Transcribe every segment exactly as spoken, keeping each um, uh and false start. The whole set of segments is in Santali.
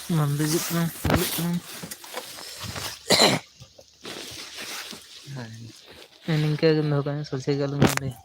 ᱵᱟᱝ ᱵᱩᱡᱩᱜ ᱠᱟᱱᱟ, ᱵᱩᱡᱩᱜ ᱠᱟᱱᱟ᱾ ᱦᱮᱸ, ᱱᱤᱝᱠᱟᱹ ᱜᱮᱢ ᱫᱚᱦᱚ ᱠᱟᱜᱼᱟ, ᱥᱚᱡᱷᱮ ᱜᱮ ᱟᱞᱚᱢ ᱧᱮᱞ ᱞᱮᱭᱟ᱾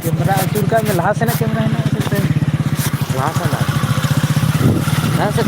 ᱠᱮᱢᱮᱨᱟ ᱟᱹᱪᱩᱨ ᱠᱟᱜ ᱢᱮ, ᱞᱟᱦᱟ ᱥᱮᱱᱟᱜ ᱠᱮᱢᱮᱨᱟ ᱦᱮᱱᱟᱜᱼᱟ ᱥᱮ ᱛᱟᱭᱚᱢ? ᱞᱟᱦᱟ ᱥᱮᱱᱟᱜ᱾ ᱞᱟᱦᱟ ᱥᱮᱫ᱾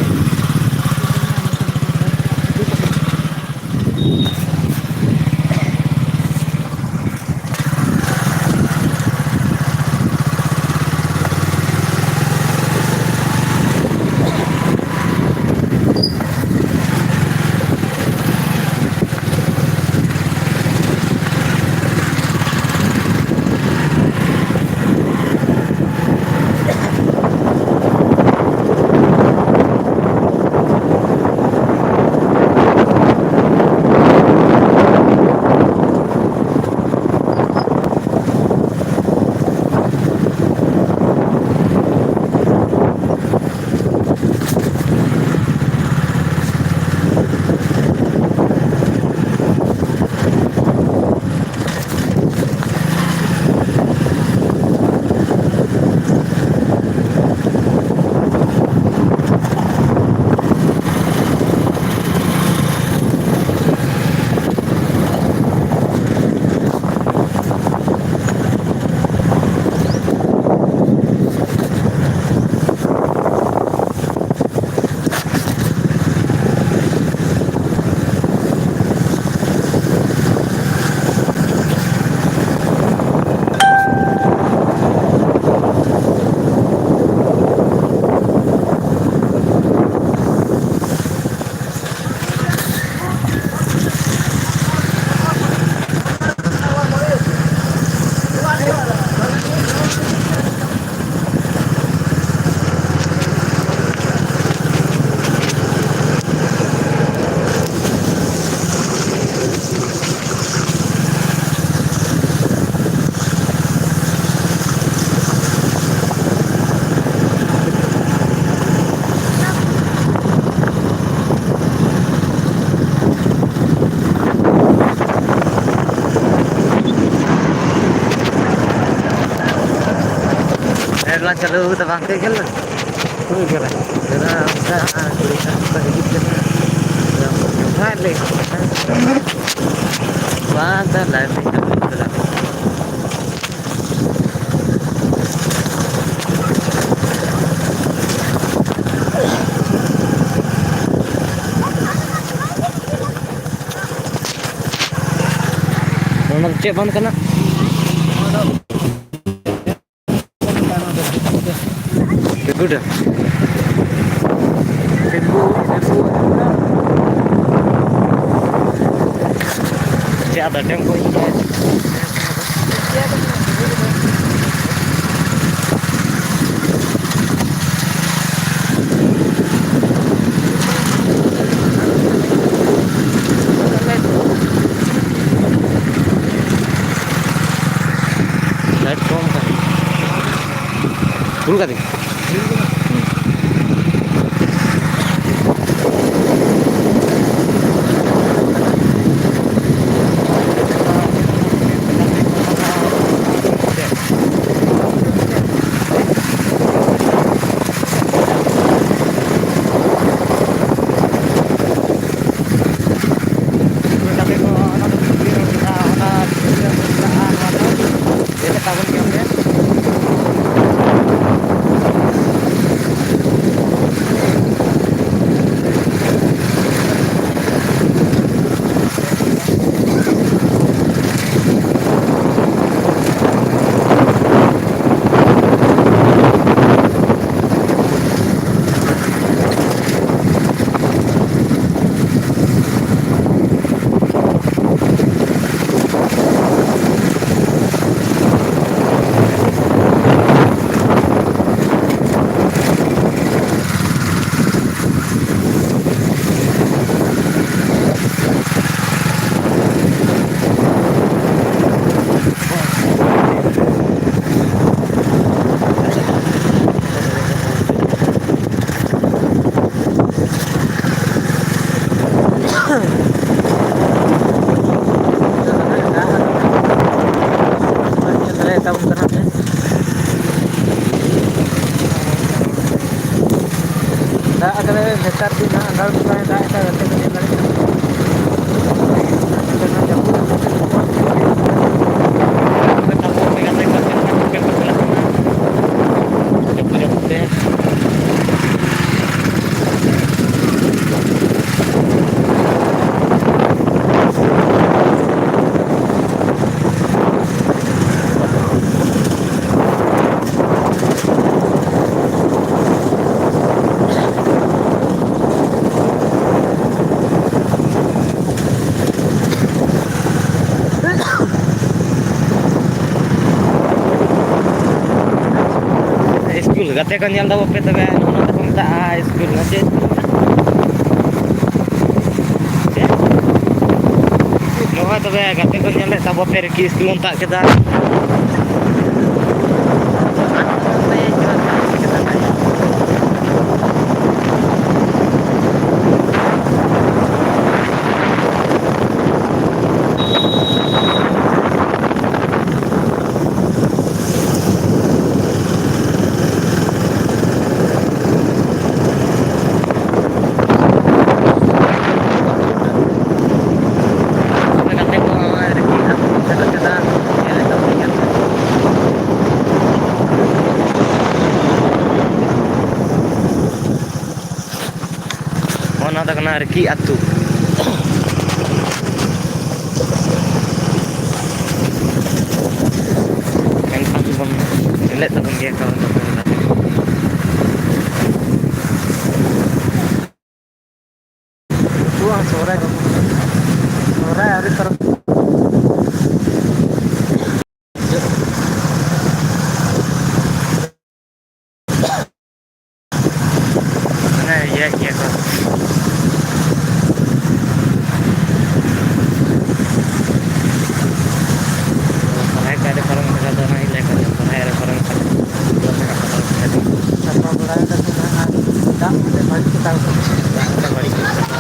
ᱪᱟᱹᱞᱩ ᱠᱟᱫᱟ ᱵᱟᱝ ᱠᱚ ᱠᱷᱮᱞ ᱫᱟ? ᱦᱩᱭ ᱠᱟᱱᱟ᱾ ᱫᱟᱫᱟ ᱚᱱᱠᱟ ᱠᱩᱲᱤ ᱠᱚᱲᱟ ᱠᱚ ᱦᱤᱡᱩᱜ ᱠᱟᱱᱟ᱾ ᱟᱫᱚ ᱡᱚᱦᱟᱨ ᱞᱮ᱾ ᱵᱟᱝ ᱫᱟ ᱞᱟᱭᱤᱵᱷ ᱨᱮ ᱪᱟᱹᱞᱩ ᱠᱟᱫᱟ᱾ ᱚᱱᱟ ᱫᱚ ᱪᱮᱫ ᱵᱟᱸᱫᱷ ᱠᱟᱱᱟ? ᱵᱮᱜᱩᱰᱟ᱾ ᱪᱮᱫ ᱟᱫᱚ ᱰᱮᱢ ᱠᱚ ᱤᱧ ᱞᱟᱭᱤᱴ ᱠᱚᱢ ᱠᱟᱱᱟ᱾ ᱵᱷᱩᱞ ᱠᱟᱫᱤᱧ᱾ ᱚᱱᱟ ᱫᱚ ᱵᱷᱤᱰᱤᱭᱳ ᱠᱮᱫᱟ, ᱚᱱᱟ ᱵᱷᱤᱰᱤᱭᱳ ᱢᱮᱱᱟᱜᱼᱟ, ᱱᱚᱣᱟ ᱫᱚ ᱧᱮᱞᱮᱫ ᱛᱟᱵᱚᱱ ᱜᱮᱭᱟ ᱯᱮ᱾ ᱧᱮᱞ ᱫᱟᱲᱮᱭᱟᱛᱟᱵᱚᱱ ᱠᱟᱱᱟ ᱯᱮ᱾ ᱱᱮᱛᱟᱨ ᱫᱤᱱ ᱦᱟᱸᱜ ᱟᱸᱜᱷᱟᱲ ᱵᱚᱸᱜᱟᱭ ᱫᱟᱜ ᱮᱫᱟ, ᱜᱟᱛᱮ ᱠᱚ ᱧᱮᱞ ᱫᱟᱲᱮᱭᱟᱜ ᱠᱟᱱᱟ᱾ ᱱᱚᱛᱮ ᱢᱟ ᱡᱟᱹᱯᱩᱫ ᱟᱹᱰᱤ ᱡᱳᱨ᱾ ᱡᱟᱹᱯᱩᱫ ᱡᱟᱹᱯᱩᱫ ᱛᱮ᱾ ᱤᱥᱠᱩᱞ ᱜᱟᱛᱮ ᱠᱚ ᱧᱮᱞ ᱫᱚ ᱵᱟᱯᱮ ᱛᱚᱵᱮ, ᱱᱚᱣᱟ ᱫᱚᱠᱚ ᱢᱮᱛᱟᱜᱼᱟ ᱤᱥᱠᱩᱞ ᱜᱟᱛᱮ᱾ ᱱᱚᱣᱟ ᱛᱚᱵᱮ ᱜᱟᱛᱮ ᱠᱚ ᱧᱮᱞᱮᱫ ᱛᱟᱵᱚ ᱯᱮ ᱨᱤᱠᱤ ᱤᱥᱠᱩᱞ ᱵᱚᱱ ᱛᱟᱜ ᱠᱮᱫᱟ᱾ ᱛᱚᱵᱮ ᱜᱟᱛᱮ ᱠᱚ ᱱᱚᱜᱼᱚᱭ ᱨᱤᱠᱤ ᱦᱟᱸᱜ ᱠᱚ ᱥᱮᱴᱮᱨ ᱠᱮᱫᱟ, ᱧᱮᱞᱮᱫ ᱛᱟᱵᱚᱱ ᱜᱮᱭᱟ᱾ ᱚᱱᱟ ᱫᱚ ᱠᱟᱱᱟ ᱨᱤᱠᱤ ᱟᱹᱛᱩ᱾ ᱮᱱᱠᱷᱟᱱ ᱵᱚᱱ ᱧᱮᱞᱮᱫ ᱛᱟᱵᱚᱱ ᱜᱮᱭᱟ ᱠᱚ᱾ ᱱᱩᱠᱩᱣᱟᱜ ᱥᱚᱦᱨᱟᱭ, ᱥᱚᱦᱨᱟᱭ ᱟᱹᱣᱨᱤ ᱯᱟᱨᱚᱢ᱾ ᱢᱟᱱᱮ ᱤᱭᱟᱹ ᱜᱮᱭᱟ ᱠᱚ᱾ ᱥᱚᱨᱦᱟᱭ ᱠᱚ ᱟᱹᱰᱤ ᱯᱟᱨᱚᱢ ᱠᱟᱛᱮ ᱫᱚ ᱱᱟᱦᱟᱜ ᱤᱧ ᱞᱟᱹᱭ ᱟᱠᱟᱫ ᱯᱮᱭᱟ, ᱥᱚᱨᱦᱟᱭ ᱟᱹᱰᱤ ᱯᱟᱨᱚᱢ ᱠᱟᱛᱮ ᱥᱟᱯᱲᱟᱣ ᱵᱟᱲᱟᱭ ᱫᱟᱠᱚ ᱱᱟᱦᱟᱜ, ᱟᱨ ᱫᱟᱜ ᱛᱮ ᱵᱟᱹᱲᱤᱡ ᱠᱚ ᱛᱟᱵᱚᱱᱟ᱾ ᱫᱟᱜ ᱛᱮ ᱵᱟᱹᱲᱤᱡ ᱠᱚ ᱛᱟᱵᱚᱱᱟ᱾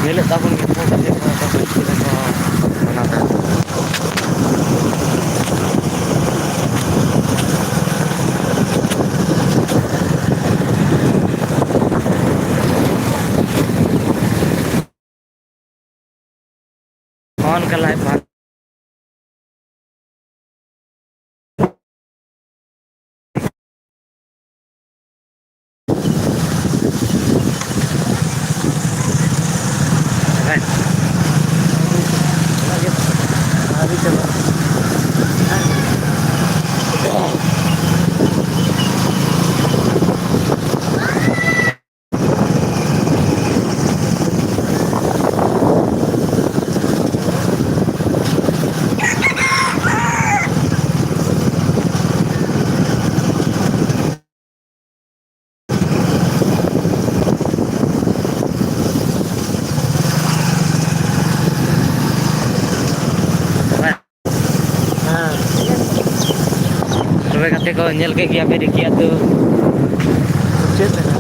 ᱧᱮᱞᱮᱫ ᱛᱟᱵᱚᱱ ᱜᱮᱭᱟ ᱠᱚ ᱯᱟᱪᱮᱫ ᱱᱚᱣᱟ ᱫᱚ ᱦᱟᱹᱛᱤ ᱞᱮᱠᱟ ᱢᱟᱱᱟᱣ ᱫᱟ᱾ ᱱᱚᱜᱼᱚ ᱱᱚᱝᱠᱟ ᱞᱟᱭᱤᱵᱷ ᱵᱟᱝ ᱦᱮᱸ᱾ ᱛᱚᱵᱮ ᱜᱟᱛᱮ ᱠᱚ, ᱧᱮᱞ ᱠᱮᱫ ᱜᱮᱭᱟ ᱯᱮ ᱨᱤᱠᱤ ᱟᱹᱛᱩ᱾ ᱪᱮᱫ ᱞᱮᱠᱟ?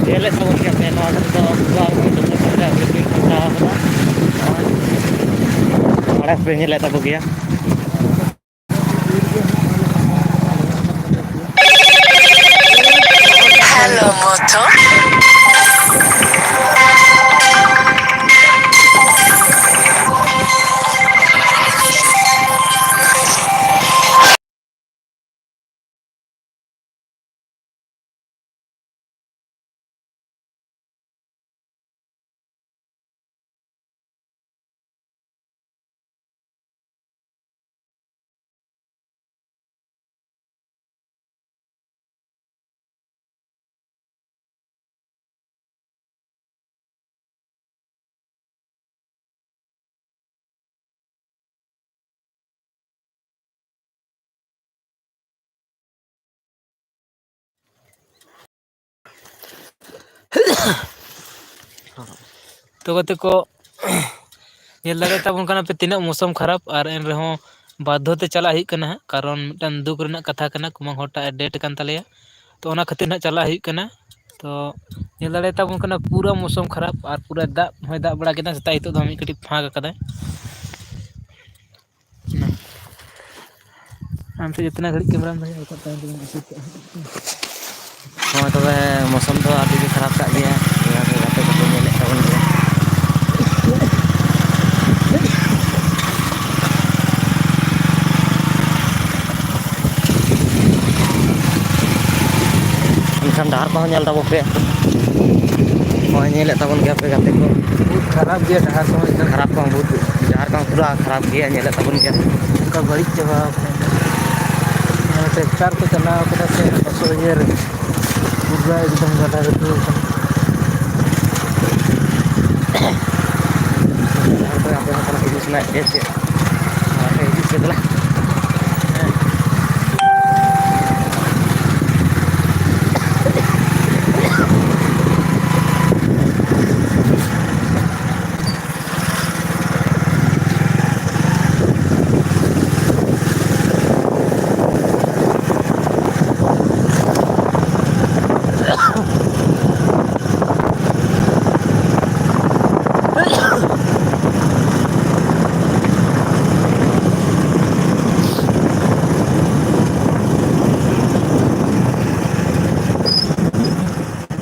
ᱧᱮᱞᱮᱫ ᱛᱟᱵᱚᱱ ᱜᱮᱭᱟ ᱯᱮ, ᱱᱚᱣᱟ ᱠᱚᱨᱮ ᱫᱚ ᱵᱤᱞᱰᱤᱝ ᱠᱚ ᱵᱮᱱᱟᱣ ᱠᱟᱫᱟ᱾ ᱱᱚᱜᱼᱚᱭ ᱯᱮ ᱧᱮᱞᱮᱫ ᱛᱟᱵᱚ ᱜᱮᱭᱟ᱾ Hello, moto. ᱛᱚ ᱜᱟᱛᱮ ᱠᱚ, ᱧᱮᱞ ᱫᱟᱲᱮᱭᱟᱛᱟ ᱵᱚᱱ ᱠᱟᱱᱟ ᱯᱮ ᱛᱤᱱᱟᱹᱜ ᱢᱳᱥᱚᱢ ᱠᱷᱟᱨᱟᱯ, ᱟᱨ ᱮᱱ ᱨᱮᱦᱚᱸ ᱵᱟᱫᱽᱫᱷᱚ ᱛᱮ ᱪᱟᱞᱟᱜ ᱦᱩᱭᱩᱜ ᱠᱟᱱᱟ ᱦᱟᱸᱜ, ᱠᱟᱨᱚᱱ ᱢᱤᱫᱴᱟᱝ ᱫᱩᱠ ᱨᱮᱱᱟᱜ ᱠᱟᱛᱷᱟ ᱠᱟᱱᱟ, ᱠᱩᱢᱟᱝ ᱦᱚᱲᱴᱟᱜ ᱮ ᱰᱮᱴ ᱠᱟᱱ ᱛᱟᱞᱮᱭᱟ᱾ ᱛᱚ ᱚᱱᱟ ᱠᱷᱟᱹᱛᱤᱨ ᱦᱟᱸᱜ ᱪᱟᱞᱟᱜ ᱦᱩᱭᱩᱜ ᱠᱟᱱᱟ᱾ ᱛᱚ ᱧᱮᱞ ᱫᱟᱲᱮᱭᱟᱛᱟ ᱵᱚᱱ ᱠᱟᱱᱟ ᱯᱩᱨᱟᱹ ᱢᱳᱥᱚᱢ ᱠᱷᱟᱨᱟᱯ, ᱟᱨ ᱯᱩᱨᱟᱹ ᱫᱟᱜ ᱦᱚᱸᱭ ᱫᱟᱜ ᱵᱟᱲᱟ ᱠᱮᱫᱟ ᱥᱮᱛᱟᱜ, ᱱᱤᱛᱚᱜ ᱫᱚ ᱢᱤᱫ ᱠᱟᱹᱴᱤᱡ ᱯᱷᱟᱸᱠ ᱟᱠᱟᱫᱟᱭ᱾ ᱟᱢ ᱴᱷᱮᱱ ᱡᱚᱛᱚᱱᱟᱜ ᱜᱷᱟᱹᱲᱤᱡ ᱠᱮᱢᱮᱨᱟᱢ ᱫᱚᱦᱚᱭᱟ, ᱵᱟᱠᱷᱟᱡ ᱛᱟᱭᱚᱢ ᱛᱮᱫᱚᱢ ᱮᱥᱮᱫ ᱠᱟᱜᱼᱟ᱾ ᱦᱳᱭ ᱛᱚᱵᱮ, ᱢᱳᱥᱚᱢ ᱫᱚ ᱟᱹᱰᱤ ᱜᱮ ᱠᱷᱟᱨᱟᱯ ᱠᱟᱜ ᱜᱮᱭᱟ, ᱱᱚᱣᱟ ᱠᱚ ᱜᱟᱛᱮ ᱠᱚᱠᱚ ᱧᱮᱞᱮᱫ ᱛᱟᱵᱚᱱ ᱜᱮᱭᱟ᱾ ᱮᱱᱠᱷᱟᱱ ᱰᱟᱦᱟᱨ ᱠᱚᱦᱚᱸ ᱧᱮᱞ ᱛᱟᱵᱚ ᱯᱮ᱾ ᱱᱚᱜᱼᱚᱭ ᱧᱮᱞᱮᱫ ᱛᱟᱵᱚᱱ ᱜᱮᱭᱟ ᱯᱮ ᱜᱟᱛᱮ ᱠᱚ᱾ ᱵᱚᱦᱩᱛ ᱠᱷᱟᱨᱟᱯ ᱜᱮᱭᱟ ᱰᱟᱦᱟᱨ ᱠᱚᱦᱚᱸ ᱮᱠᱫᱚᱢ᱾ ᱠᱷᱟᱨᱟᱯ ᱠᱚᱦᱚᱸ ᱵᱚᱦᱩᱛ, ᱰᱟᱦᱟᱨ ᱠᱚᱦᱚᱸ ᱯᱩᱨᱟ ᱠᱷᱟᱨᱟᱯ ᱜᱮᱭᱟ, ᱧᱮᱞᱮᱫ ᱛᱟᱵᱚᱱ ᱜᱮᱭᱟ ᱯᱮ᱾ ᱚᱱᱠᱟ ᱵᱟᱹᱲᱤᱡ ᱪᱟᱵᱟ ᱟᱠᱟᱱᱟ ᱮᱠᱫᱚᱢ᱾ ᱚᱱᱟ ᱴᱨᱟᱠᱴᱟᱨ ᱠᱚ ᱪᱟᱞᱟᱣ ᱠᱟᱫᱟ ᱥᱮ ᱚᱱᱟ ᱞᱚᱥᱚᱫ ᱤᱭᱟᱹ ᱨᱮ, ᱯᱩᱨᱟ ᱮᱠᱫᱚᱢ ᱜᱟᱰᱟ ᱨᱮ ᱫᱷᱩᱣᱟᱹ ᱠᱟᱱᱟ᱾ ᱰᱟᱦᱟᱨ ᱠᱚᱨᱮ ᱟᱯᱮ ᱦᱚᱸ ᱛᱟᱦᱚᱞᱮ ᱦᱤᱡᱩᱜ ᱥᱮᱱᱟᱜ ᱪᱮᱫ ᱪᱮᱫ? ᱟᱯᱮ ᱦᱤᱡᱩᱜ ᱯᱮ ᱫᱮᱞᱟ᱾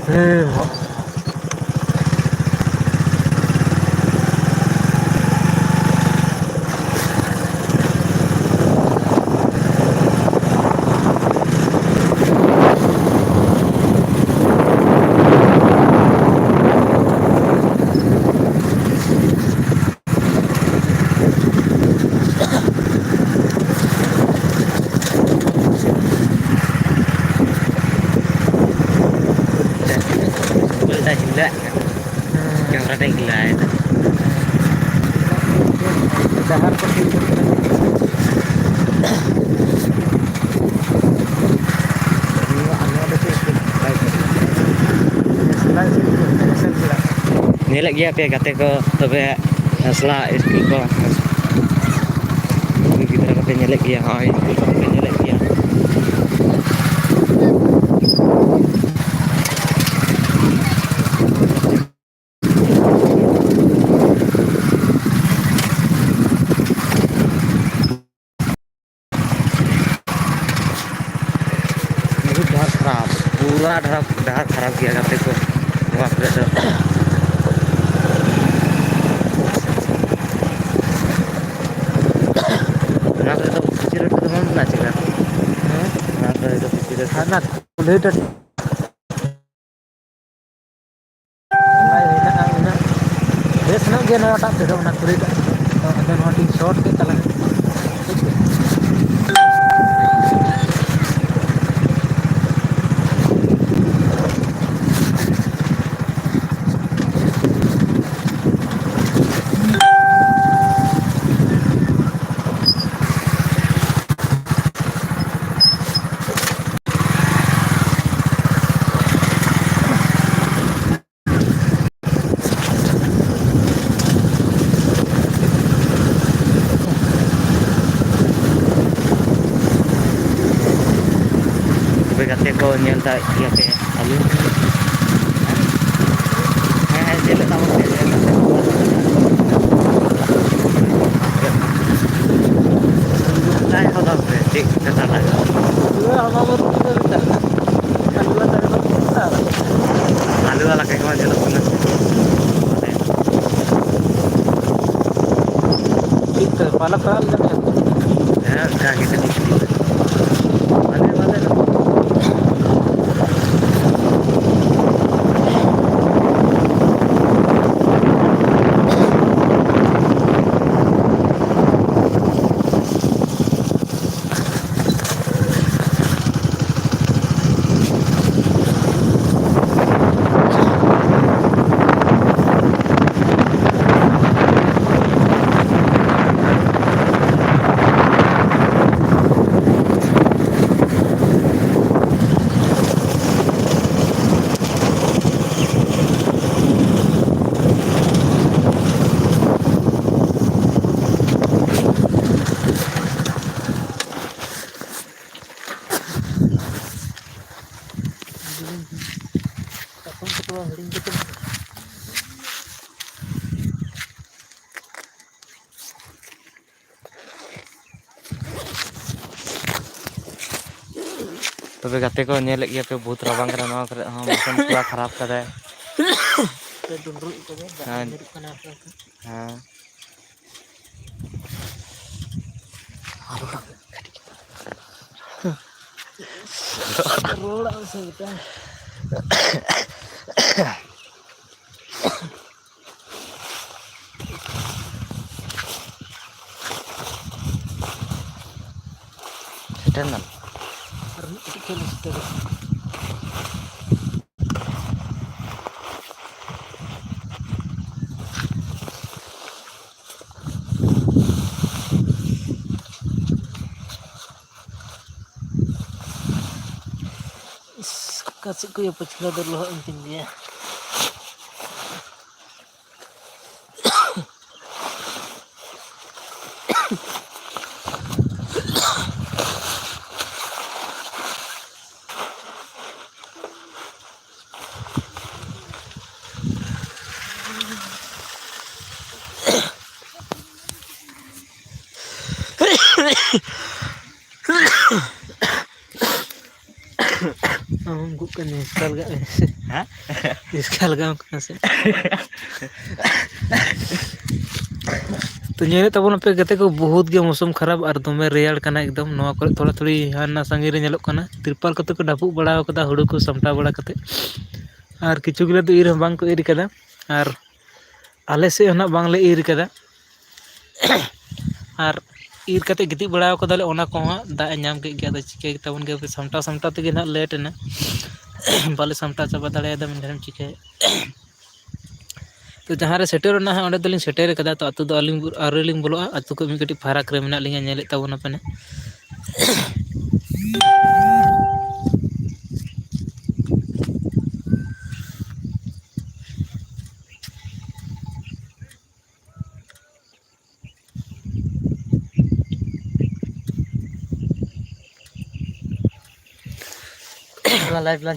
ᱦᱮᱸ᱾ ᱩᱞᱴᱟ ᱦᱤᱞᱟᱹᱜ ᱠᱟᱱᱟ᱾ ᱦᱮᱸ᱾ ᱠᱮᱢᱨᱟ ᱴᱷᱮᱡ ᱦᱤᱞᱟᱹᱜ ᱟᱭ᱾ ᱰᱟᱦᱟᱨ ᱠᱚ ᱴᱷᱤᱠ ᱵᱟᱹᱱᱩᱜᱼᱟ᱾ ᱱᱚᱣᱟ, ᱱᱚᱣᱟ ᱫᱚ ᱪᱮᱫ ᱥᱮᱫᱟᱭ ᱥᱮᱫ ᱠᱚ ᱮᱥᱮᱫ ᱵᱟᱲᱟᱜ ᱠᱟᱱᱟ᱾ ᱧᱮᱞᱮᱫ ᱜᱮᱭᱟ ᱯᱮ ᱜᱟᱛᱮ ᱠᱚ, ᱛᱚᱵᱮ ᱥᱮᱬᱟ ᱥᱠᱩᱞ ᱠᱚ, ᱠᱩᱲᱤ ᱜᱤᱫᱽᱨᱟᱹ ᱠᱚᱯᱮ ᱧᱮᱞᱮᱫ ᱜᱮᱭᱟ, ᱦᱳᱭ, ᱥᱠᱩᱞ ᱠᱚᱦᱚᱸ ᱯᱮ ᱧᱮᱞᱮᱫ ᱜᱮᱭᱟ᱾ ᱵᱚᱦᱩᱛ ᱰᱟᱦᱟᱨ ᱠᱷᱟᱨᱟᱯ, ᱯᱩᱨᱟ ᱰᱟᱦᱟᱨ, ᱰᱟᱦᱟᱨ ᱠᱷᱟᱨᱟᱯ ᱜᱮᱭᱟ ᱜᱟᱛᱮ ᱠᱚ, ᱱᱚᱣᱟ ᱠᱚᱨᱮ ᱫᱚ᱾ ᱚᱱᱟ ᱠᱚᱨᱮ ᱫᱚ ᱯᱤᱪ ᱨᱳᱰ ᱠᱚᱫᱚ ᱵᱟᱝ ᱢᱮᱱᱟᱜᱼᱟ ᱪᱮᱫ ᱞᱮᱠᱟ? ᱦᱮᱸ? ᱚᱱᱟ ᱠᱚᱨᱮ ᱫᱚ ᱯᱤᱪ ᱨᱳᱰ ᱠᱚ᱾ ᱟᱨ ᱚᱱᱟ ᱠᱩᱞᱦᱤ ᱴᱟᱺᱰᱤ ᱵᱟᱭ ᱦᱩᱭᱱᱟ, ᱟᱨ ᱩᱱᱟᱹᱜ ᱵᱮᱥ ᱧᱚᱜ ᱜᱮ ᱱᱚᱣᱟᱴᱟᱜ ᱛᱮᱫᱚ, ᱚᱱᱟ ᱠᱩᱞᱦᱤᱴᱟᱜ ᱛᱮᱫᱚ᱾ ᱟᱫᱚ ᱱᱚᱣᱟ ᱛᱤᱧ ᱥᱚᱨᱴ ᱠᱮᱫ ᱛᱟᱞᱟᱝ᱾ ᱛᱚᱵᱮ ᱜᱟᱛᱮ ᱠᱚ ᱧᱮᱞ ᱫᱟᱲᱮᱭᱟᱜ ᱜᱮᱭᱟ ᱯᱮ, ᱟᱹᱞᱤᱧ ᱦᱮᱸ, ᱦᱮᱸ, ᱪᱮᱫ ᱞᱮᱠᱟ ᱵᱚᱱ ᱧᱮᱞ ᱧᱟᱢ ᱮᱫᱟ? ᱪᱮᱫ ᱠᱟᱛᱷᱟ ᱞᱟᱜᱟᱣ? ᱟᱞᱩ ᱟᱞᱟ ᱞᱮᱠᱟ ᱜᱮ ᱵᱟᱝ ᱧᱮᱞᱚᱜ ᱠᱟᱱᱟ᱾ ᱴᱷᱤᱠ ᱛᱮ ᱯᱟᱞᱚᱠ ᱠᱚᱨᱟᱣ ᱞᱮᱠᱟ ᱜᱮ᱾ ᱦᱮᱸ, ᱚᱱᱠᱟ ᱜᱮ ᱠᱟᱹᱴᱤᱡ ᱠᱟᱹᱴᱤᱡ᱾ ᱢᱟᱱᱮ, ᱢᱟᱱᱮ, ᱛᱚᱵᱮ ᱜᱟᱛᱮ ᱠᱚ, ᱧᱮᱞᱮᱫ ᱜᱮᱭᱟ ᱯᱮ, ᱵᱚᱦᱩᱛ ᱨᱟᱵᱟᱝ ᱠᱟᱱᱟ ᱱᱚᱣᱟ ᱠᱚᱨᱮ ᱦᱚᱸ, ᱢᱚᱥᱚᱢ ᱯᱩᱨᱟ ᱠᱷᱟᱨᱟᱯ ᱠᱟᱫᱟᱭ᱾ ᱰᱩᱸᱰᱨᱩᱜ ᱠᱟᱫᱟᱭ, ᱫᱟᱜ ᱦᱮᱸ᱾ ᱧᱩᱨᱩᱜ ᱠᱟᱱᱟ ᱟᱯᱮ ᱥᱮᱫ᱾ ᱦᱮᱸ᱾ ᱨᱚᱲᱟᱜ ᱢᱮᱥᱮ ᱢᱤᱫᱴᱟᱝ᱾ ᱥᱮᱴᱮᱨ ᱮᱱᱟ᱾ ᱟᱨ ᱢᱤᱫ ᱠᱟᱹᱴᱤᱡ ᱠᱷᱮᱞ ᱥᱮᱴᱮᱨ ᱮᱱᱟ᱾ ᱤᱥ, ᱚᱠᱟ ᱥᱮᱫ ᱠᱚ ᱭᱟ ᱯᱟᱹᱪᱷᱞᱟᱹ ᱫᱚ ᱞᱚᱦᱚᱫ ᱮᱱ ᱛᱤᱧ ᱜᱮᱭᱟ᱾ ᱟᱢ ᱦᱚᱸᱢ ᱜᱩᱜ ᱠᱟᱱ ᱫᱚ, ᱮᱥᱠᱟᱨ ᱠᱟᱜ ᱢᱮ ᱥᱮ᱾ ᱦᱮᱸ? ᱮᱥᱠᱟᱨ ᱠᱟᱜ ᱢᱮ ᱠᱟᱱᱟ ᱥᱮ᱾ ᱛᱚ, ᱧᱮᱞᱮᱫ ᱛᱟᱵᱚᱱ ᱟᱯᱮ ᱜᱟᱛᱮ ᱠᱚ, ᱵᱚᱦᱩᱛ ᱜᱮ ᱢᱳᱥᱩᱢ ᱠᱷᱟᱨᱟᱯ ᱟᱨ ᱫᱚᱢᱮ ᱨᱮᱭᱟᱲ ᱠᱟᱱᱟ ᱮᱠᱫᱚᱢ᱾ ᱱᱚᱣᱟ ᱠᱚᱨᱮ ᱛᱷᱚᱲᱟ ᱛᱷᱩᱲᱤ ᱦᱟᱱᱟ ᱥᱟᱺᱜᱤᱧ ᱨᱮ ᱧᱮᱞᱚᱜ ᱠᱟᱱᱟ, ᱛᱤᱨᱯᱟᱞ ᱠᱚᱛᱮ ᱠᱚ ᱰᱷᱟᱯᱩᱜ ᱵᱟᱲᱟ ᱟᱠᱟᱫᱟ ᱦᱩᱲᱩ ᱠᱚ ᱥᱟᱢᱴᱟᱣ ᱵᱟᱲᱟ ᱠᱟᱛᱮ᱾ ᱟᱨ ᱠᱤᱪᱷᱩ ᱜᱤᱞᱟᱹ ᱫᱚ ᱤᱨ ᱦᱚᱸ ᱵᱟᱝ ᱠᱚ ᱤᱨ ᱠᱟᱫᱟ᱾ ᱟᱨ ᱟᱞᱮ ᱥᱮᱫ ᱦᱚᱸ ᱱᱟᱜ ᱵᱟᱝᱞᱮ ᱤᱨ ᱠᱟᱫᱟ᱾ ᱟᱨ ᱤᱨ ᱠᱟᱛᱮ ᱜᱤᱛᱤᱡ ᱵᱟᱲᱟ ᱠᱟᱫᱟᱞᱮ, ᱚᱱᱟ ᱠᱚᱦᱚᱸ ᱫᱟᱜ ᱮ ᱧᱟᱢ ᱠᱮᱫ ᱜᱮᱭᱟ᱾ ᱟᱫᱚ ᱪᱤᱠᱟᱹ ᱜᱮᱛᱟᱵᱚᱱ ᱜᱮ, ᱥᱟᱢᱴᱟᱣ ᱥᱟᱢᱴᱟᱣ ᱛᱮᱜᱮ ᱱᱟᱜ ᱞᱮᱴ ᱮᱱᱟ, ᱵᱟᱞᱮ ᱥᱟᱢᱴᱟᱣ ᱪᱟᱵᱟ ᱫᱟᱲᱮᱭᱟᱫᱟ᱾ ᱢᱮᱱᱠᱷᱟᱱ ᱪᱤᱠᱟᱹᱭᱟ? ᱛᱚ, ᱡᱟᱦᱟᱸ ᱨᱮ ᱥᱮᱴᱮᱨ ᱨᱮᱱᱟᱜ ᱦᱟᱸᱜ, ᱚᱸᱰᱮ ᱫᱚᱞᱤᱧ ᱥᱮᱴᱮᱨ ᱠᱟᱫᱟ᱾ ᱛᱚ, ᱟᱹᱛᱩ ᱫᱚ ᱟᱹᱞᱤᱧ ᱟᱹᱣᱨᱤ ᱞᱤᱧ ᱵᱚᱞᱚᱜᱼᱟ, ᱟᱹᱛᱩ ᱠᱷᱚᱱ ᱢᱤᱫ ᱠᱟᱹᱴᱤᱡ ᱯᱷᱟᱨᱟᱠ ᱨᱮ ᱢᱮᱱᱟᱜ ᱞᱤᱧᱟ, ᱧᱮᱞᱮᱫ ᱛᱟᱵᱚᱱᱟᱯᱮ ᱱᱟᱜ᱾ ᱚᱱᱟ ᱞᱟᱭᱤᱵᱷ ᱞᱟᱝ